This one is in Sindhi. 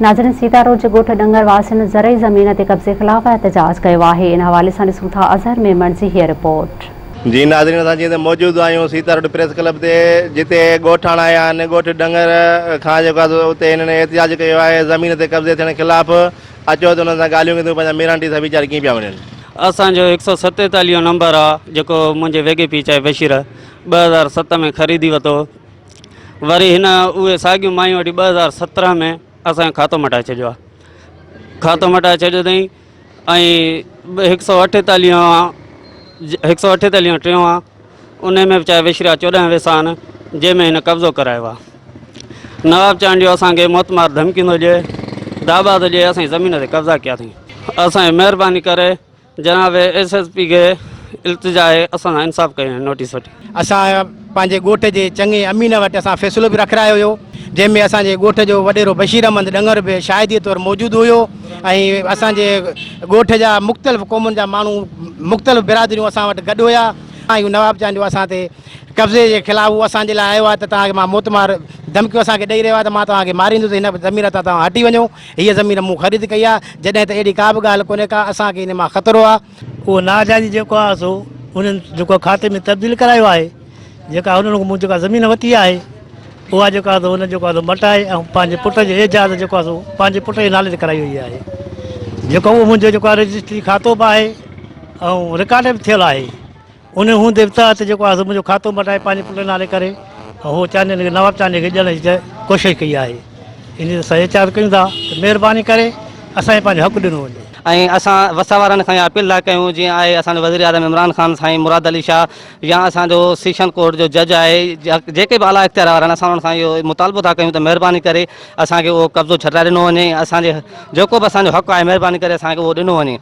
ناظرين سيتا روڊ جي ڳوٺ ڏنگر واسين زرعي زمين تي قبضي خلاف احتجاج ڪيو آهي ان حوالي سان ڏسون ٿا اظهر ميمڻ جي هيء رپورٽ. جي ناظرين اسان جيئن ته موجود آهيون سيتا روڊ پريس ڪلب تي جتي ڳوٺاڻا آيا آهن ڳوٺ ڏنگر کان جيڪو آهي سو اتي هنن احتجاج ڪيو آهي زمين تي قبضي ٿيڻ خلاف اچو ته انهن سان ڳالهيون ڪنديون پنهنجا ميرانٽي صاحب ويچار ڪيئن پيا وڃن. اسان جو هڪ سو ستيتاليهون نمبر آ جيڪو منهنجي ويڳي پيء چاهي بشير 2007 ۾ خريدي وتو وري هن اهي ساڳيون مايون وٺي 2017 ۾ اسان جو کاتو مٽائي ڇڏيو آ کاتو مٽائي ڇڏيو اٿئي ۽ هڪ سو اٺيتاليهون آ هڪ سو اٺيتاليهون ٽيون آ ان ۾ به چاهي وشريا 14 ويسا آهن جنهن ۾ هن قبضو ڪرايو آ نواب چانڊيو اسان کي موتمار ڌمڪيون ٿو ڏئي داٻا ٿو ڏئي اسان جي زمين تي قبضا ڪيا اٿئي اسان جي مهرباني ڪري جناب ايس ايس پي کي التجا آهي اسان سان انصاف ڪيو وڃي نوٽيس وٺي. اسان پنهنجي ڳوٺ جي چڱي امين وٽ اسان فيصلو به رکرايو هيو جنهن ۾ اسان جي ڳوٺ جو وڏيرو بشير احمد ڏنگر به شاهدي طور موجود هيو ۽ اسان جي ڳوٺ جا مختلف قومن جا ماڻهو مختلف برادريون اسان وٽ گڏ هيا ۽ نواب چانڊيو اسان تي قبضي جي خلاف هو اسان جي لاء آيو آهي ته توهان کي مان موتمار ڌمڪيون اسان کي ڏئي رهيو آهي ته مان توهان کي ماريندس هن زمين تان توهان هٽي وڃو هيء زمين مون خريد ڪئي آهي جڏهن ته اهڙي ڪا به ڳالهه ڪونهي ڪا اسان کي ان مان خطرو آهي. اهو ناجائزي جيڪو آهي سو انهن جيڪو کاتي ۾ تبديل ڪرايو آهي جيڪا انهن کان مون جيڪا زمين ورتي آهي اها جيڪو آهي سو انهن جيڪو آهي سو مٽائي ۽ پنهنجي پٽ جي اعجاز جيڪو آهي سو پنهنجي پٽ جي نالي تي ڪرائي وئي آهي جيڪو اهو منهنجو جيڪو آهي رجسٽري کاتو به آهي ۽ رڪارڊ به ٿيل آهي ان هوندي به تحت جيڪو آهي سو منهنجو کاتو مٽائي پنهنجي پٽ نالي ڪري ۽ هو چانڊين کي نواب چانڊيي کي ڏيڻ جي ڪوشش ڪئي آهي ان تي اسان احتجاج ڪيون ٿا ته مهرباني ڪري اسان کي پنهنجو حق ڏنو وڃي. ۽ اسان وسا وارن کان اها اپيل ٿا ڪيون جيئن آهي اسان جو وزير اعظم عمران خان سائين مراد علي شاهه يا اسان جو سيشن ڪورٽ جو جج آهي جيڪي به اعليٰ اختيار وارا آهن اسان انهن کان اهو مطالبو ٿا ڪيون ته مهرباني ڪري اسان کي اهو قبضو ڇڏرائي ڏنو وڃي اسان جي جيڪو به اسان جو حق آهي مهرباني ڪري اسان کي اهو ڏنو وڃي.